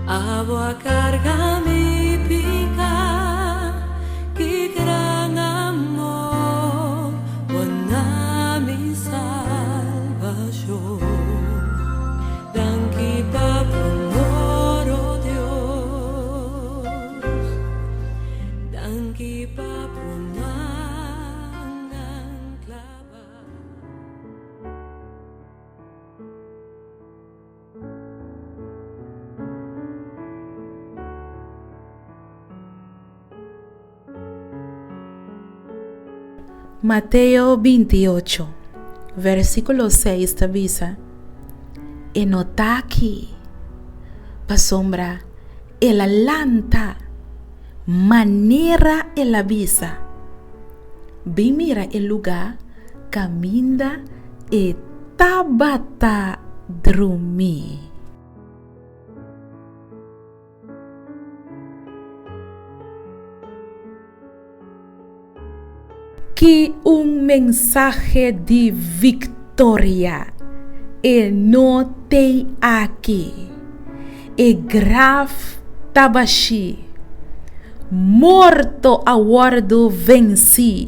Abo a carga mi pica, ki gran amor, bo na mi salvacion. Danki pa bo amor, oh Dios. Danki pa bo mannan clava. Mateo 28, versíkulo 6 ta bisa, E no ta aki, pasobra el a lanta manera el a bisa. Bin mira e lugá kaminda e tabata drumí. Ki un mensahe di viktoria! E no t'ei aki. E graf ta bashí. Morto a wòrdu vensí.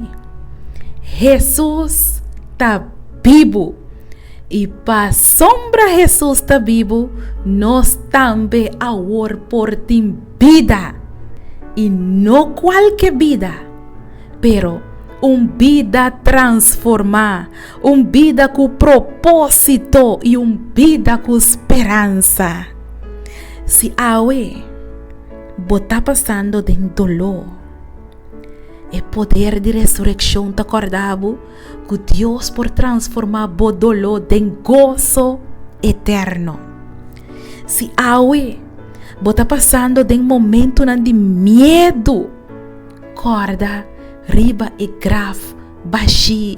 Hesus ta bibu. I pasobra Hesus ta bibu, nos tambe awor por tin bida. I no kualke bida, pero un bida transformá, un bida ku propósito i un bida ku speransa. Si awe bo ta pasando den doló, e poder di resurekshon ta kòrda bo ku Dios por transformá bo doló den goso eterno. Si awe bo ta pasando den momentunan di miedu, kòrda riba e graf bashí.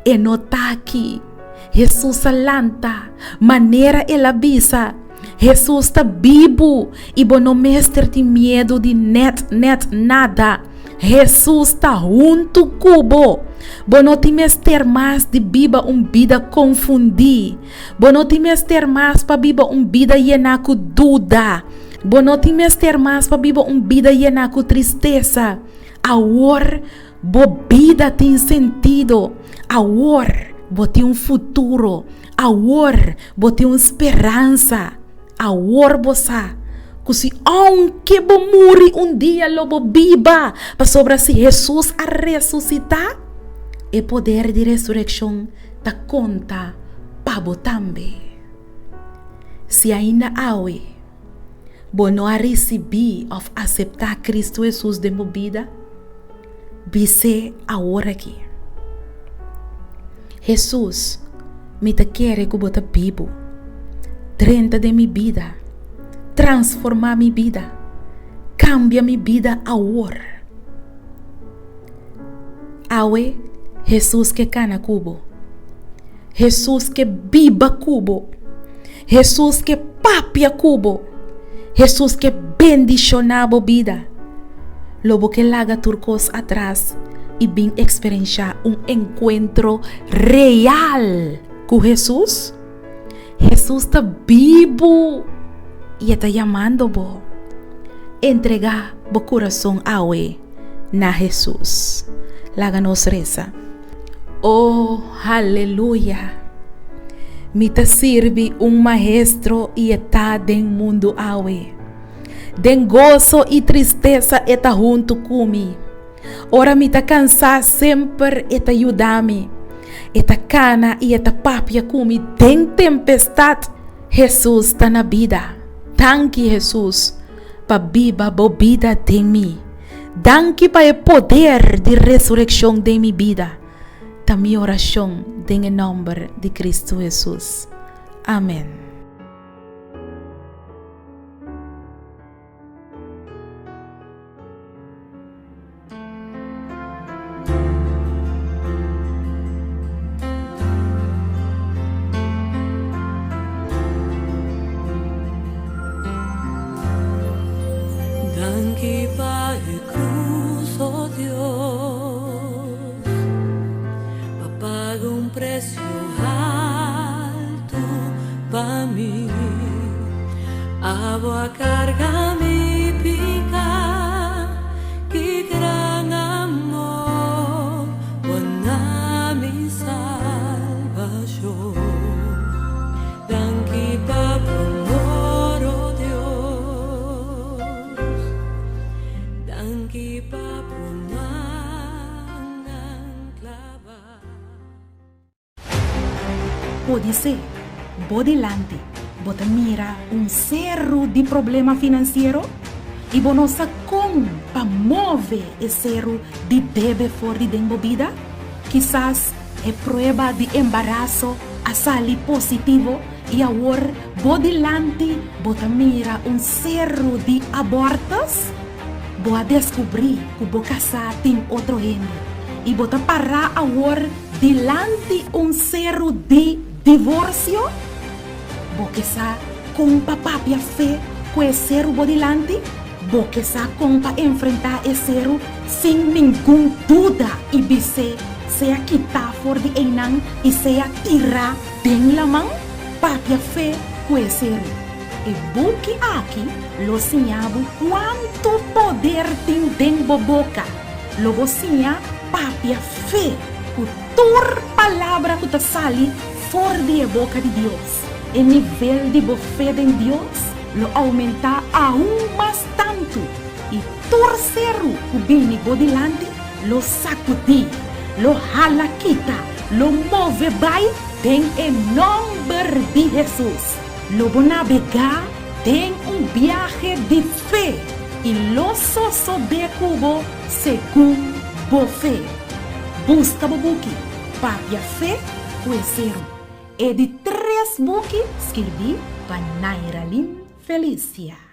E no ta aki. Hesus a lanta, manera el a bisa. Hesus ta bibu i bo no mester tin miedu di nèt nèt nada. Hesus ta huntu ku bo. Bo no tin mester mas di biba un bida konfundí. Bo no tin mester mas pa biba un bida yená ku duda. Bo no tin mester mas pa biba un bida yená ku tristesa. Awor Bo bida tin sentido. Awor bo tin un futuro. Awor bo tin un speransa. Awor bo sa ku si ounke bo muri un dia lo bo biba, pasobra si Hesus a resusitá, e poder di resurekshon ta konta pa bo tambe. Si ainda awe bo no a risibí òf aseptá Kristu Hesus den bo bida, Bis'é awor aki, Hesus, mi ta kere ku bo ta bibu. Drenta den mi bida, transformá mi bida, kambia mi bida awor. Awe Hesus ke kana ku bo. Hesus ke biba ku bo. Hesus ke papia ku bo. Hesus ke bendishoná bo bida. Lo bo ke laga tur kos atras i bin eksperenshá un enkuentro real ku Hesus? Hesus ta bibu i e ta yamando bo. Entregá bo kurason awe na Hesus. Laga nos resa. Oh, haleluya! Mi ta sirbi un Maestro i e ta den mundu awe. Den goso i tristesa e ta huntu ku mi. Ora mi ta kansá semper e ta yuda mi. E ta kana i e ta papia ku mi den tempestat. Hesus ta na bida. Danki Hesus pa biba bo bida den mi. Danki pa e poder di resurekshon den mi bida, ta mi orashon den e nòmber di Kristu Hesus. Amen. Danki pa e cruz, oh Dios, pa paga un precio alto pa mi. Abo a carga mi pica, ki gran amor, bo na mi salvacion. Danki pa bo amor, oh Dios. Danki pa bo mannan clava. Podisé bo dilanti bo ta mira un seru di problema finansiero i bo no sa kon pa move e seru di debe for di den bo bida. Kisas e prueba di embaraso a sali positivo i awor bo dilanti bo ta mira un seru di abortus. Bo a deskubrí ku bo kasá tin otro hende i bo ta pará awor Dilanti un seru di divorsio? Bo ke sa kon pa papia fe ku e seru bo dilanti? Bo ke sa kon pa enfrentá e seru sin ningun duda i bis'é sea kitá for di einan i sea tirá den laman? Papia fe ku e seru. E buki aki lo siña bo kuantu poder tin den bo boka. Lo bo siña papia fe ku tur palabra ku ta sali for di e boka di Dios. E nivel di bo fe den Dios lo oumentá aun mas tantu, i tur seru ku bini bo dilanti lo sakudí, lo hala kita, lo move bai den e nòmber di Hesus. Lo bo nabegá den un biahe di fe i lo sosodé ku bo segun bo fe. Buska bo buki Papia Fe ku e Seru, e di tres buki skirbí pa Nairalyn Felicia.